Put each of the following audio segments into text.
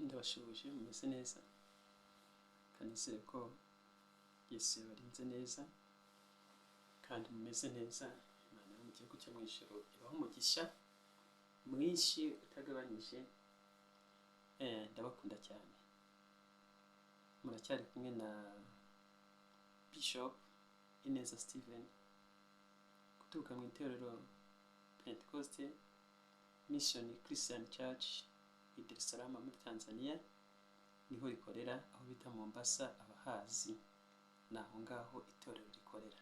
Ndabasuhuje mumeze neza, kandi nizere ko Yesu yabarinze neza kandi mumeze neza. Imana yo mu gihugu cyo mu ijuru ibahe umugisha mwinshi utagabanyije. Ndabakunda cyane. Muracyari kumwe na Bishop Ineza Steven guturuka mu itorero Pentecoste Mission Christian Church i Dar es Salaam muri Tanzania, niho rikorera, aho bita Mombasa, abahazi ni aho ngaho itorero rikorera.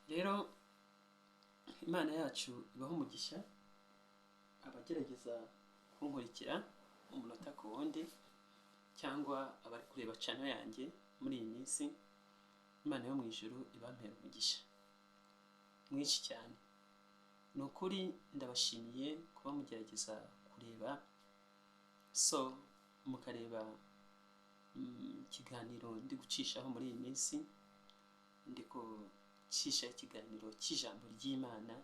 Rero Imana yacu ibahe umugisha abagerageza kunkurikira umunota ku wundi, cyangwa abari kureba channel yanjye muri iyi minsi. Imana yo mu ijuru ibampera umugisha mwinshi cyane. Ni ukuri ndabashimiye kuba mugerageza kureba, so mukareba ikiganiro ndi gucishaho muri iyi minsi. Ndi gucisha ikiganiro cy'ijambo ry'Imana,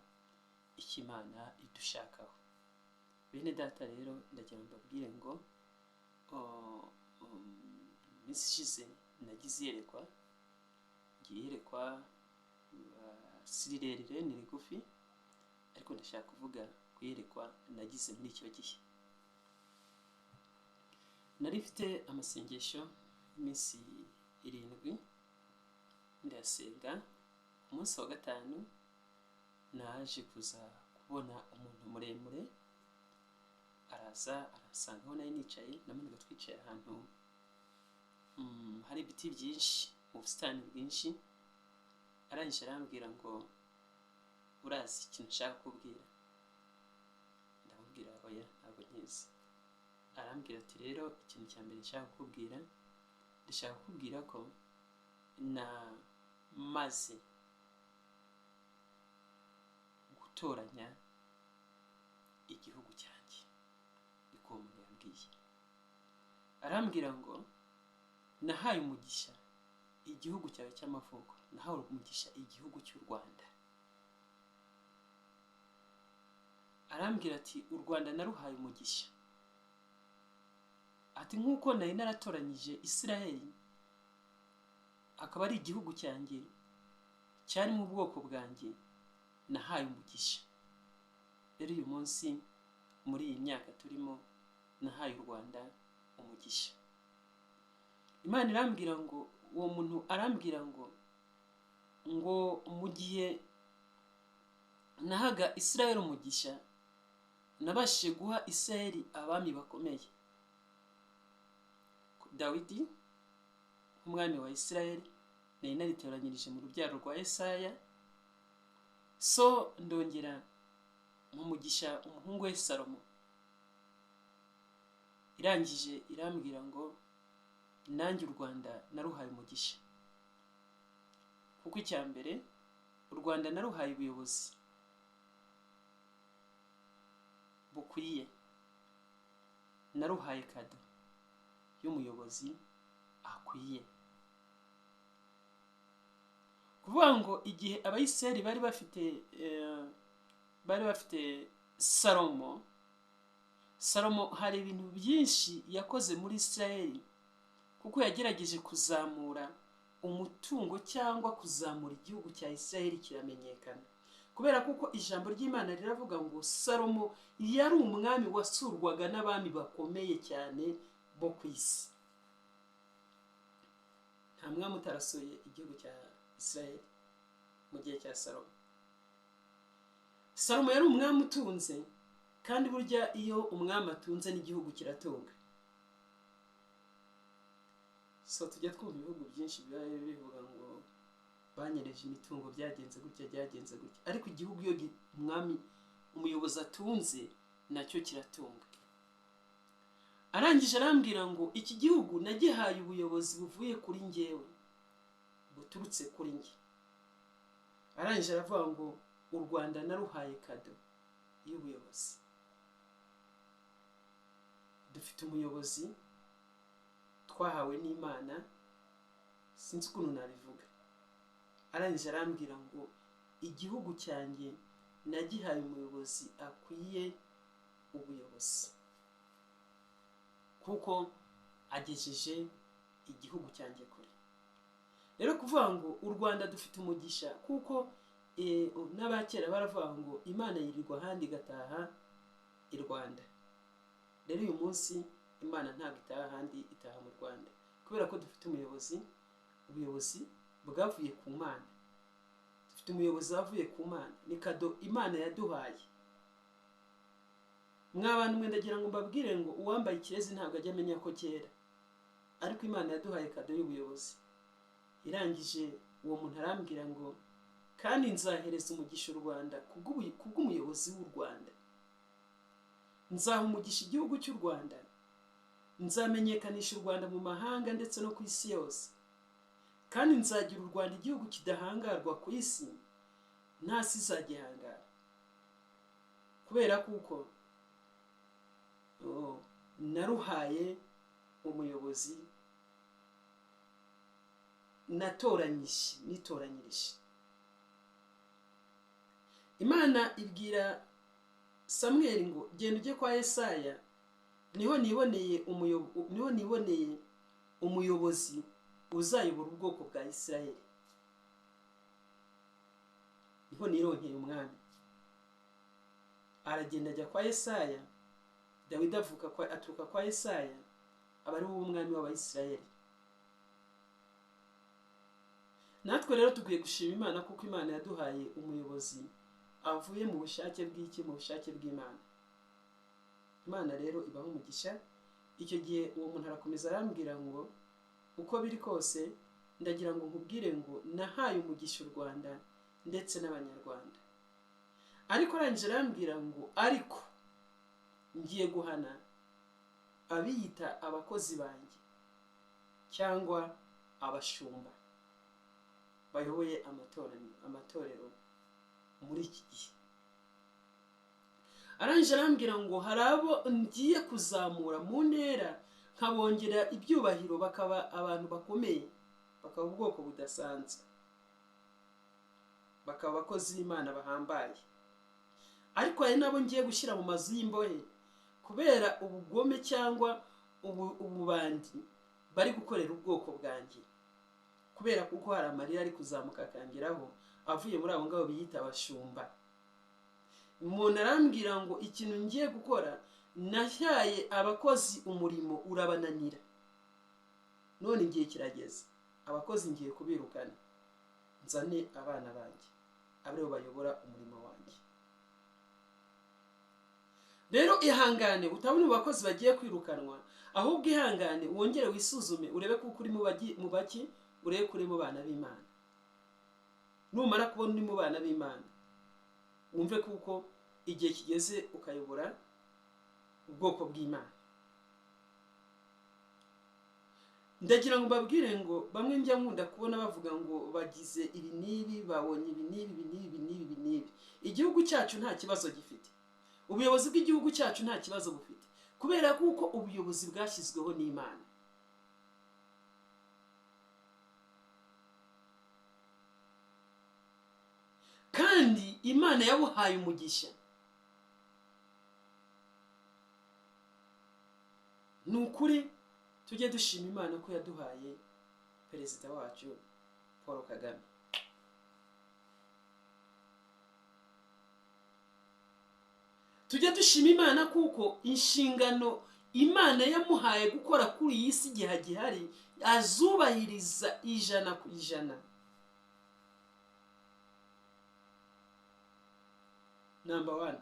icyo Imana idushakaho. Bene data, rero ndagira ngo mbabwire ngo iminsi ishize nagize iyerekwa, ngiye iyerekwa, si rirerire, ni rigufi, ariko ndashaka kuvuga ku iyerekwa nagize muri icyo gihe. Nari mfite amasengesho y'iminsi 7, ndayasenga. Ku munsi wa 5 naje kuza kubona umuntu muremure, araza aransanga aho nari nicaye. Nabonaga twicaye ahantu hari ibiti byinshi, mu busitani bwinshi. Arangije arambwira ngo: "Urazi ikintu nshaka kukubwira?" Ndamubwira: "Oya, ntabwo nkizi." Arambwira ati: "Rero ikintu cya mbere nshaka kukubwira, ndashaka kukubwira ko namaze gutoranya igihugu cyanjye." Niko uwo muntu yambwiye. Arambwira ngo: "Nahaye umugisha igihugu cyawe cy'amavuko, nahawe umugisha igihugu cy'u Rwanda." Arambwira ati: "U Rwanda naruhaye umugisha." Ati: "Nk'uko nari naratoranyije Isiraheli akaba ari igihugu cyanjye cyari mu bwoko bwanjye, nahaye umugisha. Rero uyu munsi muri iyi myaka turimo nahaye u Rwanda umugisha." Imana irambwira ngo, uwo muntu arambwira ngo mu gihe nahaga Isiraheli umugisha, nabashije guha Isiraheli abami bakomeye. Dawidi nk'umwami wa Isiraheli nari naritoranyirije mu rubyaro rwa Yesaya, so ndongera mumugisha umuhungu we Salomo. Irangije irambwira ngo nanjye u Rwanda naruhaye umugisha, kuko icya mbere u Rwanda naruhaye ubuyobozi bukwiye, naruhaye kado y'umuyobozi akwiye. Kuvuga ngo igihe Abayisiraheli bari bafite Salomo, Salomo hari ibintu byinshi yakoze muri Isiraheli, kuko yagerageje kuzamura umutungo cyangwa kuzamura igihugu cya Isiraheli kiramenyekana. Kubera kuko ijambo ry'Imana riravuga ngo Salomo yari umwami wasurwaga n'abami bakomeye cyane bo ku isi. Nta mwami utarasuye igihugu cya Isiraheli mu gihe cya Salomo. Salomo yari umwami utunze, kandi burya iyo umwami atunze n'igihugu kiratunga. So tujya twumva ibihugu byinshi biba bivuga ngo banyereje imitungo, byagenze gutya, byagenze gutya, ariko igihugu iyo umwami umuyobozi atunze nacyo kiratunga. Arangije arambwira ngo iki gihugu nagihaye ubuyobozi buvuye kuri njyewe, buturutse kuri njye. Arangije aravuga ngo u Rwanda naruhaye kado y'ubuyobozi. Dufite umuyobozi twahawe n'Imana, sinzi ukuntu nabivuga. Arangije arambwira ngo igihugu cyanjye nagihaye umuyobozi akwiye ubuyobozi. Kuko agejeje igihugu cyanjye kure. Rero kuvuga ngo u Rwanda dufite umugisha, kuko n'abakera baravuga ngo Imana yirirwa ahandi igataha i Rwanda. Rero uyu munsi Imana ntabwo itaha ahandi, itaha mu Rwanda, kubera ko dufite umuyobozi, ubuyobozi bwavuye ku Mana. Dufite umuyobozi wavuye ku Mana, ni kado Imana yaduhaye. Mwa bantu mwe, ndagira ngo mbabwire ngo uwambaye ikirezi ntabwo ajya amenya ko kera, ariko Imana yaduhaye kado y'ubuyobozi. Irangije uwo muntu arambwira ngo kandi nzahereza umugisha u Rwanda kubw'umuyobozi w'u Rwanda, nzaha umugisha igihugu cy'u Rwanda, nzamenyekanisha u Rwanda mu mahanga ndetse no ku isi yose, kandi nzagira u Rwanda igihugu kidahangarwa ku isi, nta si izagihangara, kubera kuko naruhaye umuyobozi natoranyije, nitoranyirije. Imana ibwira Samweli ngo genda ujye kwa Yesaya, niho niboneye umuyobozi uzayobora ubwoko bwa Isirayeli, niho nironkeye umwami. Aragenda ajya kwa Yesaya. Dawidi avuka kwa, aturuka kwa Yesaya, aba ari we umwami w'Abayisirayeli. Natwe rero dukwiye gushima Imana, kuko Imana yaduhaye umuyobozi avuye mu bushake bw'iki? Mu bushake bw'Imana. Imana rero ibaha umugisha. Icyo gihe uwo muntu arakomeza arambwira ngo uko biri kose ndagira ngo nkubwire ngo nahaye umugisha u Rwanda ndetse n'Abanyarwanda. Ariko arangije arambwira ngo ariko ngiye guhana abiyita abakozi banjye cyangwa abashumba bayoboye amatorero muri iki gihe. Arangije arambwira ngo hari abo ngiye kuzamura mu ntera, nkabongera ibyubahiro, bakaba abantu bakomeye, bakaba ubwoko budasanzwe, bakaba abakozi b'Imana bahambaye. Ariko hari n'abo ngiye gushyira mu mazu y'imbohe kubera ubugome cyangwa ububandi bari gukorera ubwoko bwanjye, kubera kuko hari amarira ari kuzamuka akangeraho avuye muri abo ngabo biyita abashumba. Umuntu arambwira ngo ikintu ngiye gukora, nashyaye abakozi umurimo urabananira, none igihe kirageze, abakozi ngiye kubirukana, nzane abana banjye abe aribo bayobora umurimo wanjye. Rero ihangane utabona mu bakozi bagiye kwirukanwa, ahubwo ihangane wongere wisuzume, urebe kuko uri mu baki, urebe ko uri mu bana b'Imana. Numara kubona uri mu bana b'Imana, wumve kuko igihe kigeze ukayobora ubwoko bw'Imana. Ndagira ngo mbabwire ngo bamwe njya nkunda kubona bavuga ngo bagize ibi n'ibi, babonye ibi n'ibi, ibi n'ibi, ibi n'ibi, ibi n'ibi. Igihugu cyacu nta kibazo gifite, ubuyobozi bw'igihugu cyacu nta kibazo bufite, kubera kuko ubuyobozi bwashyizweho n'Imana. Kandi Imana yabuhaye umugisha. Ni ukuri tujye dushima Imana ko yaduhaye perezida wacu Paul Kagame. Tujye dushima Imana kuko inshingano Imana yamuhaye gukora kuri iyi si igihe agihari azubahiriza 100%. Number 1,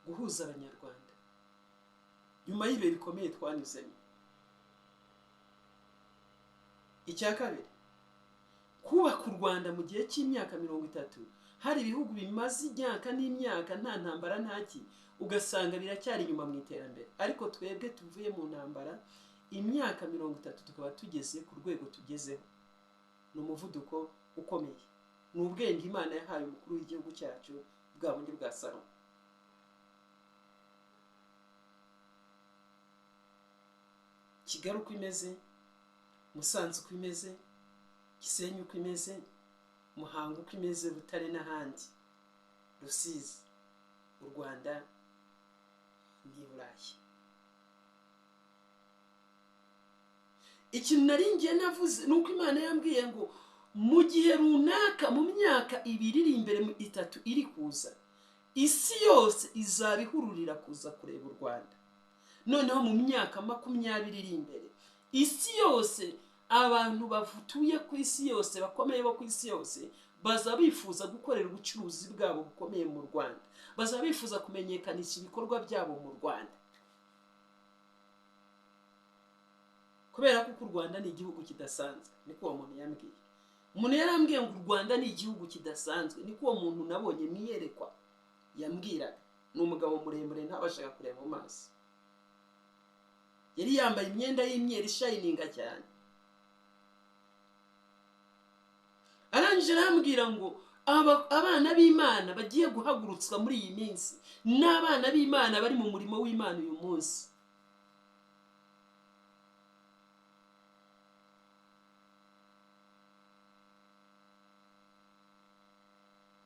guhuza Abanyarwanda nyuma y'ibihe bikomeye twanyuzemo. Icya kabiri, kubaka u Rwanda mu gihe cy'imyaka 30. Hari ibihugu bimaze imyaka n'imyaka nta ntambara ntaki, ugasanga biracyari inyuma mu iterambere, ariko twebwe tuvuye mu ntambara imyaka 30 tukaba tugeze ku rwego tugezeho. Ni umuvuduko ukomeye, ni ubwenge Imana yahaye umukuru w'igihugu cyacu bwa bundi bwa Salomo. Kigali uko imeze, Musanze uko imeze, Gisenyi uko imeze, Muhanga uko imeze, Butare n'ahandi, Rusizi, u Rwanda ni Burayi. Ikintu nari ngiye navuze ni uko Imana yambwiye ngo mu gihe runaka, mu myaka 2 iri imbere, 3 iri kuza, isi yose izaba ihururira kuza kureba u Rwanda. Noneho mu myaka 20 iri imbere, isi yose, abantu batuye ku isi yose, bakomeye bo ku isi yose, baza bifuza gukorera ubucuruzi bwabo bukomeye mu Rwanda, baza bifuza kumenyekanisha ibikorwa byabo mu Rwanda, kubera ko u Rwanda ni igihugu kidasanzwe. Niko uwo muntu yambwiye. Umuntu yarambwiye ngo u Rwanda ni igihugu kidasanzwe. Niko uwo muntu nabonye mwiyerekwa yambwiraga. Ni umugabo muremure ntabashaga kureba mu maso, yari yambaye imyenda y'imyeru ishayininga cyane. Arangije arambwira ngo abana b'Imana bagiye guhagurutswa muri iyi minsi n'abana b'Imana bari mu murimo w'Imana uyu munsi.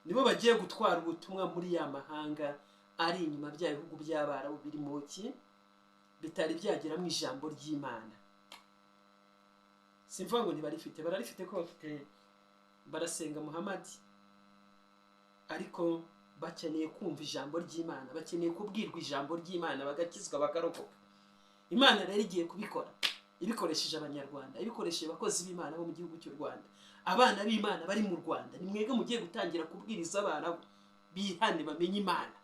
Nibo bagiye gutwara ubutumwa muri ya mahanga ari inyuma bya bihugu by'Abarabu biri mu ki bitari byagera mu ijambo ry'Imana. Simvuga ngo ntibarifite, bararifite ko bafite, barasenga Muhammad, ariko bakeneye kumva ijambo ry'Imana, bakeneye kubwirwa ijambo ry'Imana bagakizwa bakarokoka. Imana rero igiye kubikora ibikoresheje Abanyarwanda, ibikoresheje abakozi b'Imana bo mu gihugu cy'u Rwanda, abana b'Imana bari mu Rwanda. Ni mwebwe mugiye gutangira kubwiriza abana bihane bamenye Imana.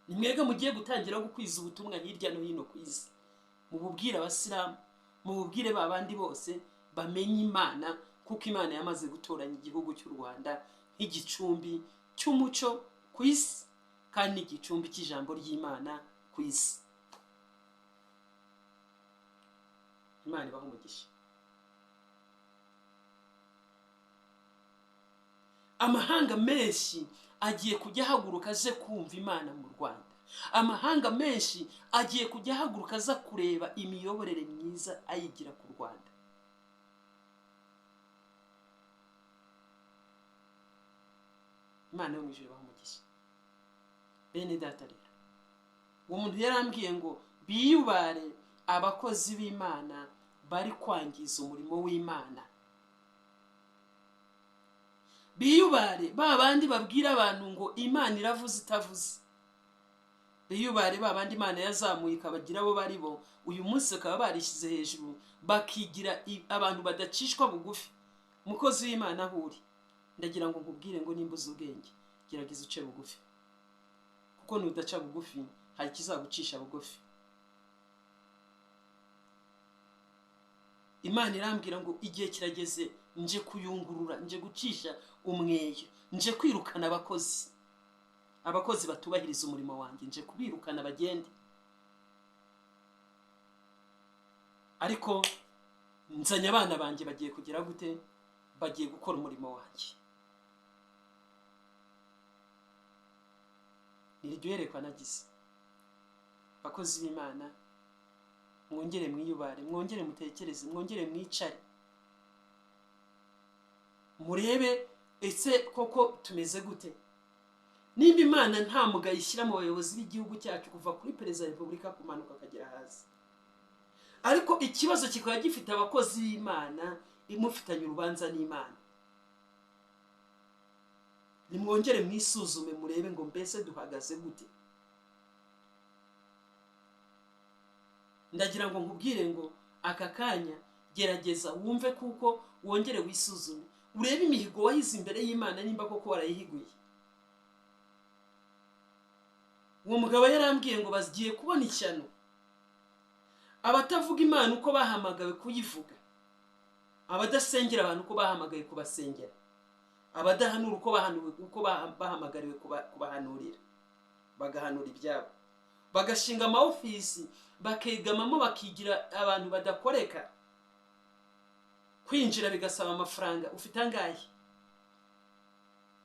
Ni mwebwe mugiye gutangira gukwiza ubutumwa hirya no hino ku isi, mububwire Abasilamu, mububwire babandi bose bamenye Imana, kuko Imana yamaze gutoranya igihugu cy'u Rwanda nk'igicumbi cy'umuco ku isi, kandi igicumbi cy'ijambo ry'Imana ku isi. Imana ibahe umugisha. Amahanga menshi agiye kujya ahaguruka aze kumva Imana mu Rwanda. Amahanga menshi agiye kujya ahaguruka aza kureba imiyoborere myiza ayigira ku Rwanda. Imana yo mu ijuru ibahe umugisha. Bene data rero, uwo muntu yarambwiye ngo biyubare abakozi b'Imana bari kwangiza umurimo w'Imana. Biyubare ba bandi babwira abantu ngo Imana iravuze itavuze. Biyubare ba bandi Imana yazamuye ikabagira abo bari bo, uyu munsi bakaba barishyize hejuru bakigira abantu badacishwa bugufi. Umukozi w'Imana aho uri, ndagira ngo nkubwire ngo nimba uzi ubwenge, gerageza uce bugufi, kuko nudaca bugufi hari ikizagucisha bugufi. Imana irambwira ngo igihe kirageze nje kuyungurura, nje gucisha umweyo, nje kwirukana abakozi, abakozi batubahiriza umurimo wanjye, nje kubirukana bagende. Ariko nzanye abana banjye bagiye kugira gute? Bagiye gukora umurimo wanjye. Niryo yerekwa nagize. Bakozi b'Imana, mwongere mwiyubare, mwongere mutekereze, mwongere mwicare, murebe ese koko tumeze gute. Nimba Imana nta mugayo ishyira mu bayobozi b'igihugu cyacu kuva kuri Perezida wa Repubulika kumanuka akagera hasi, ariko ikibazo kikaba gifite abakozi b'Imana imufitanye urubanza n'Imana, nimwongere mwisuzume murebe ngo mbese duhagaze gute. Ndagira ngo nkubwire ngo aka kanya gerageza wumve, kuko wongere wisuzume, urebe imihigo wahize imbere y'Imana nimba koko warayihiguye. Uwo mugabo yarambwiye ngo bagiye kubona ishyano abatavuga Imana uko bahamagawe kuyivuga, abadasengera abantu uko bahamagawe kubasengera, abadahanura uko bahamagariwe kubahanurira, bagahanura ibyabo, bagashinga ama ofisi, bakegamamo, bakigira abantu badakoreka. Kwinjira bigasaba amafaranga, ufite angahe?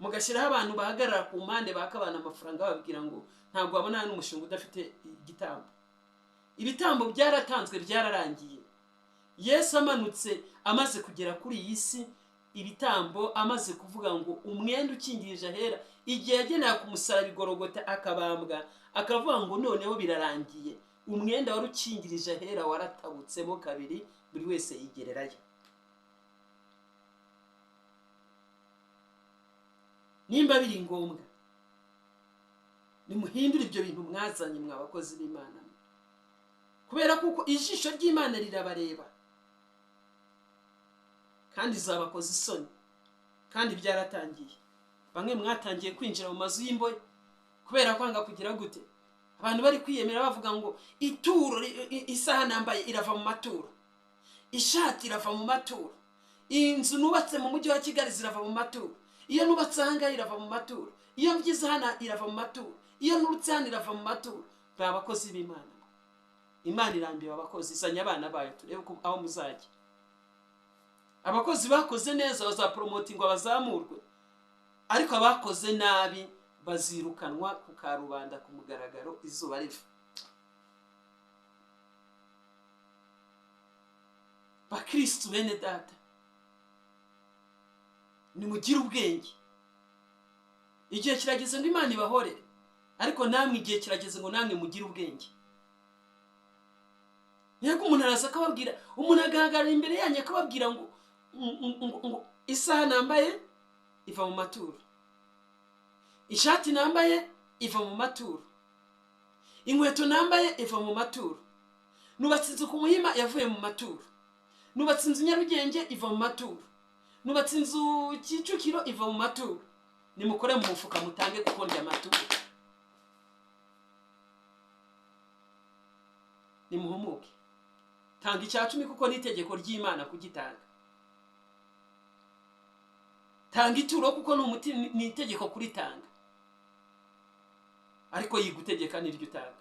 Mugashyiraho abantu bahagarara ku mpande baka abantu amafaranga, bababwira ngo ntabwo wabona n'umushinga udafite igitambo. Ibitambo byaratanzwe, byararangiye. Yesu amanutse amaze kugera kuri iyi si, ibitambo amaze kuvuga ngo umwenda ukingirije ahera, igihe yagenera ku musaraba i Golgotha akabambwa, akavuga ngo noneho birarangiye. Umwenda wari ukingirije ahera waratabutsemo kabiri, buri wese yigererayo. Nimba biri ngombwa nimuhindure ibyo bintu mwazanye mwa bakozi b'Imana, kubera kuko ijisho ry'Imana rirabareba kandi izabakoza isoni. Kandi byaratangiye, bamwe mwatangiye kwinjira mu mazu y'imbohe kubera kwanga kugira gute. Abantu bari kwiyemera bavuga ngo ituro, isaha nambaye irava mu maturo, ishati irava mu maturo, inzu nubatse mu mujyi wa Kigali zirava mu maturo, iyo nubatse ahangaha irava mu maturo, iyo mbyize hano irava mu maturo, iyo nurutse hano irava mu maturo. Ba bakozi b'Imana, Imana irambiwe abakozi, izanye abana bayo turebe aho muzajya. Abakozi bakoze neza bazapromotingwa bazamurwe, ariko abakoze nabi bazirukanwa ku karubanda ku mugaragaro izuba riva. Bakristu bene data, nimugire ubwenge. Igihe kirageze ngo Imana ibahorere, ariko namwe igihe kirageze ngo namwe mugire ubwenge. Yego, umuntu araza akababwira, umuntu agahagarara imbere yanyu akababwira ngo isaha nambaye iva mu maturo, ishati nambaye iva mu maturo, inkweto nambaye iva mu maturo, nubatse inzu ku Muhima yavuye mu maturo, nubatse inzu Nyarugenge iva mu maturo, nubatse inzu Kicukiro iva mu maturo. Nimukore mu mufuka mutange kuko ndya amaturo. Nimuhumuke, tanga icya cumi kuko ni itegeko ry'Imana kugitanga. Tanga ituro kuko ni umuti, ni itegeko kuritanga, ariko yigutegeka niryo utanga.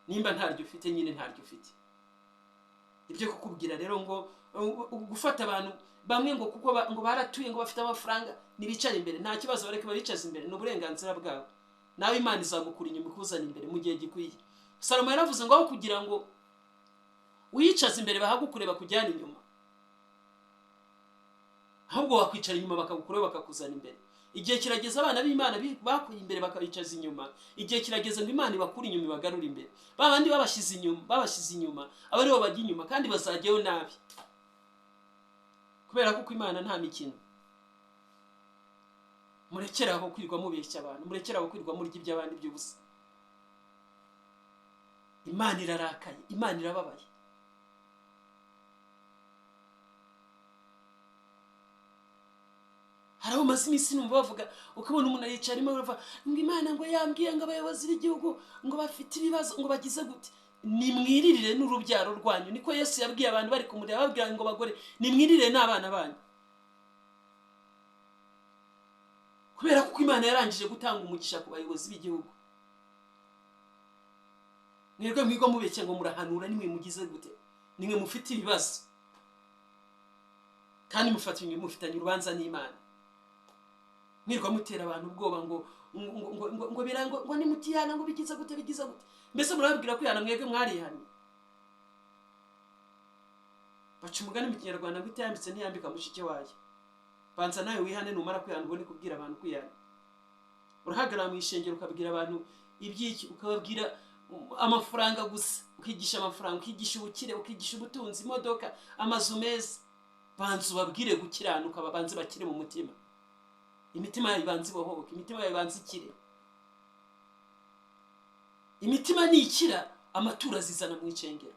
Nimba ntaryo ufite nyine ntaryo ufite. Ibyo kukubwira rero ngo gufata abantu bamwe ngo kuko ngo baratuye ngo bafite amafaranga, nibicare imbere nta kibazo, bareke babicaze imbere, ni uburenganzira bwabo. Nawe Imana izagukura inyuma ikuzana imbere mu gihe gikwiye. Salomo yaravuze ngo aho kugira ngo uyicaze imbere bahagukure bakujyana inyuma, ahubwo wakwicara inyuma bakagukura bakakuzana imbere. Igihe kirageze abana b'Imana bakuye imbere bakabicaza inyuma. Igihe kirageze ngo Imana ibakure inyuma ibagarure imbere. Ba bandi babashize inyuma, aba aribo bajya inyuma kandi bazajyayo nabi, kubera kuko Imana nta mikino. Murekere aho kwirwa mubeshya abantu, murekere aho kwirwa murya iby'abandi by'ubusa. Imana irarakaye, Imana irababaye. Hari aho maze iminsi numva bavuga, ukabona umuntu aricaye arimo aravuga ngo Imana ngo yambwiye ngo abayobozi b'igihugu ngo bafite ibibazo ngo bagize gute. Nimwiririre n'urubyaro rwanyu. Niko Yesu yabwiye abantu bari kumureba, babwira ngo bagore nimwiririre n'abana banyu, kubera kuko Imana yarangije gutanga umugisha ku bayobozi b'igihugu. Mwebwe mwigwa mubeshya ngo murahanura, nimwe mugize gute, nimwe mufite ibibazo kandi mufitanye urubanza n'Imana. Mwirwa mutera abantu ubwoba ngo ngo ngo birango ngo nimutiyana ngo bigize gute bigize gute. Mbese murababwira kwihana, mwebwe mwarihanye. Baca umugani mu Kinyarwanda ngo itayambitse ntiyambika mushike wayo. Banza nawe wihane, numara kwihana ubone kubwira abantu kwihana. Urahagarara mu ishengero ukabwira abantu ibyiki, ukababwira amafaranga gusa, ukigisha amafaranga, ukigisha ubukire, ukigisha ubutunzi, imodoka, amazu meza. Banza ubabwire gukiranuka, babanze bakire mu mutima. Imitima yayo ibanze ibohoke, imitima yayo ibanze ikire. Imitima nikira, amaturo azizana mu icengero.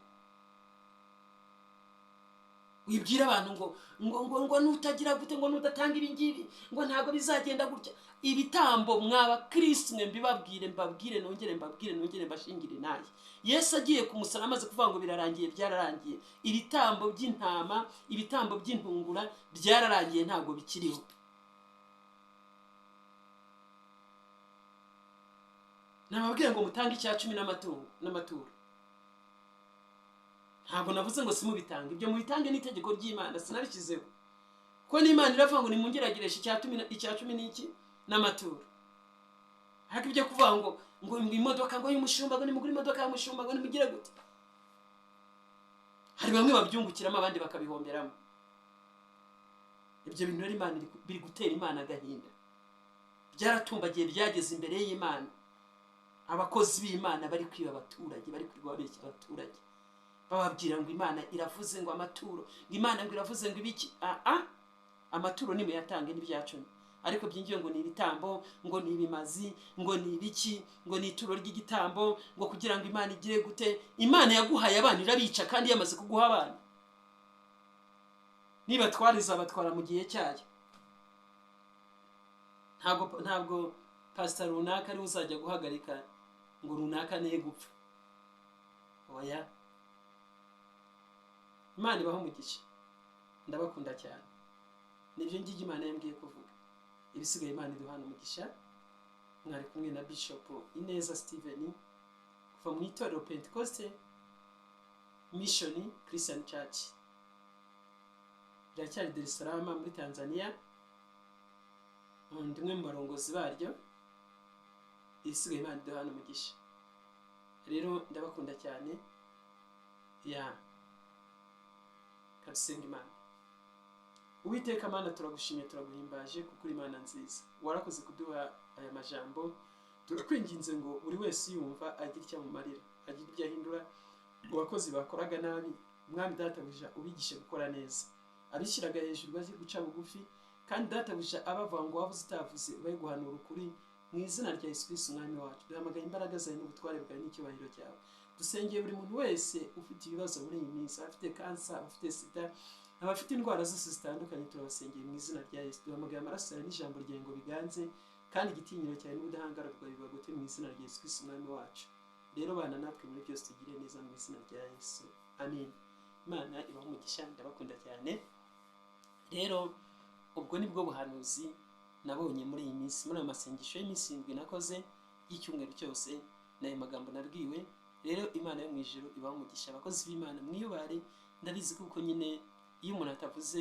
Wibwira abantu ngo ngo ngo ngo nutagira gute, ngo nudatanga ibi ngibi, ngo ntago bizagenda gutya. Ibitambo mwaba Kristo mwe mbibabwire, mbabwire nongere mbabwire nongere mbashingire naye. Yesu agiye ku musaraba amaze kuvuga ngo birarangiye, byararangiye. Ibitambo by'intama, ibitambo by'intungura byararangiye, ntago bikiriho. Nababwiye ngo mutange icya cumi n'amatungo n'amaturo. Ntabwo navuze ngo simubitange, ibyo mubitange n'itegeko ry'Imana, sinabishyizeho. Kuko n'Imana iravuga ngo nimungeragereshe icya cumi n'iki n'amaturo. Ariko ibyo kuvuga ngo ngo imodoka ngo y'umushumba, ngo nimugure imodoka y'umushumba, ngo nimugire gute, hari bamwe babyungukiramo abandi bakabihomberamo. Ibyo bintu rero Imana biri gutera Imana agahinda. Byaratumbagiye, byageze imbere y'Imana. Abakozi b'Imana bari kwiba abaturage, bari kwiba babeshya abaturage, bababwira ngo Imana iravuze ngo amaturo, ngo Imana ngo iravuze ngo ibiki. Amaturo nimuyatange n'ibya cumi, ariko byinjiye ngo ni ibitambo, ngo ni ibimazi, ngo ni ibiki, ngo ni ituro ry'igitambo, ngo kugira ngo Imana igire gute. Imana yaguhaye abana irabica, kandi yamaze kuguha abana. Nibatwara izabatwara mu gihe cyayo. Ntabwo pasita runaka ariwe uzajya guhagarika ngo runaka niye gupfa. Oya, Imana ibaho umugisha, ndabakunda cyane. Nibyo ngibyo Imana yambwiye kuvuga. Ibisigaye Imana iduhana umugisha. Mwari kumwe na Bishop Ineza Steven kuva mu itorero Pentecoste Mission Christian Church, riracyari Dar es Salaam muri Tanzania. Ndi umwe mu barongozi baryo. Ibisigaye Imana iduhana umugisha. Rero ndabakunda cyane. Ya kadusenga Imana. Uwiteka Mana, turagushimye, turaguhimbaje, kuko uri Imana nziza. Warakoze kuduha aya majambo. Turakwinginze ngo buri wese uyumva agire icyo amumarira, agire ibyo ahindura. Mu bakozi bakoraga nabi, Umwami Databuja, ubigishe gukora neza. Abishyiraga hejuru bazi guca bugufi, kandi Databuja, abavuga ngo wavuze utavuze, bari guhanura ukuri. Mu izina rya Yesu Kristo Umwami wacu, duhamagaye imbaraga zawe n'ubutware bwawe n'icyubahiro cyawe. Dusengeye buri muntu wese ufite ibibazo muri iyi minsi, abafite kansa, abafite sida, abafite indwara zose zitandukanye, turabasengeye mu izina rya Yesu. Duhamagaye amaraso yawe n'ijambo ryawe ngo biganze, kandi igitinyiro cyawe n'ubudahangarwa bwawe bibagote mu izina rya Yesu Kristo Umwami wacu. Rero bana natwe muri byose, tugire neza mu izina rya Yesu, amen. Imana ibahe umugisha, ndabakunda cyane. Rero ubwo ni bwo buhanuzi nabonye muri iyi minsi, muri ayo masengesho y'iminsi 7 nakoze y'icyumweru cyose, n'ayo magambo nabwiwe. Rero Imana yo mu ijuru ibahe umugisha. Abakozi b'Imana mwiyubare. Ndabizi kuko nyine iyo umuntu atavuze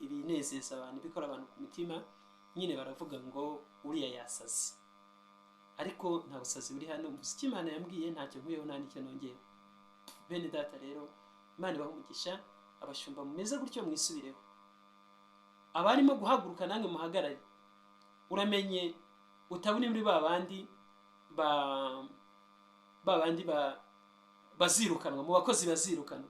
ibinezeza abantu, ibikora abantu ku mutima, nyine baravuga ngo uriya yasaze. Ariko nta busazi buri hano. Mvuze icyo Imana yambwiye, ntacyo nkuyeho, nta n'icyo nongeyeho. Bene Data, rero Imana ibahe umugisha. Abashumba mumeze gutyo, mwisubireho. Abarimo guhaguruka, namwe muhagarare. Uramenye utabona muri ba bandi ba bazirukanwa, mu bakozi bazirukanwa.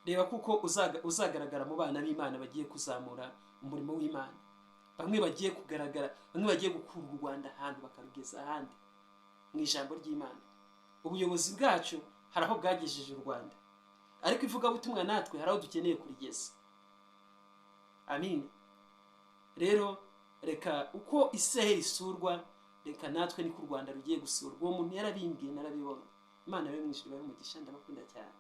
Reba, kuko uzagaragara mu bana b'Imana bagiye kuzamura umurimo w'Imana, bamwe bagiye kugaragara, bamwe bagiye gukura u Rwanda ahantu bakarugeza ahandi mu ijambo ry'Imana. Ubuyobozi bwacu hari aho bwagejeje u Rwanda, ariko ivugabutumwa natwe hari aho dukeneye kurigeza. Amin. Rero reka uko Israheli isurwa, reka natwe niko u Rwanda rugiye gusurwa. Uwo muntu yarabimbwiye, narabibonye. Imana yo mu ijuru ibahe umugisha, ndabakunda cyane.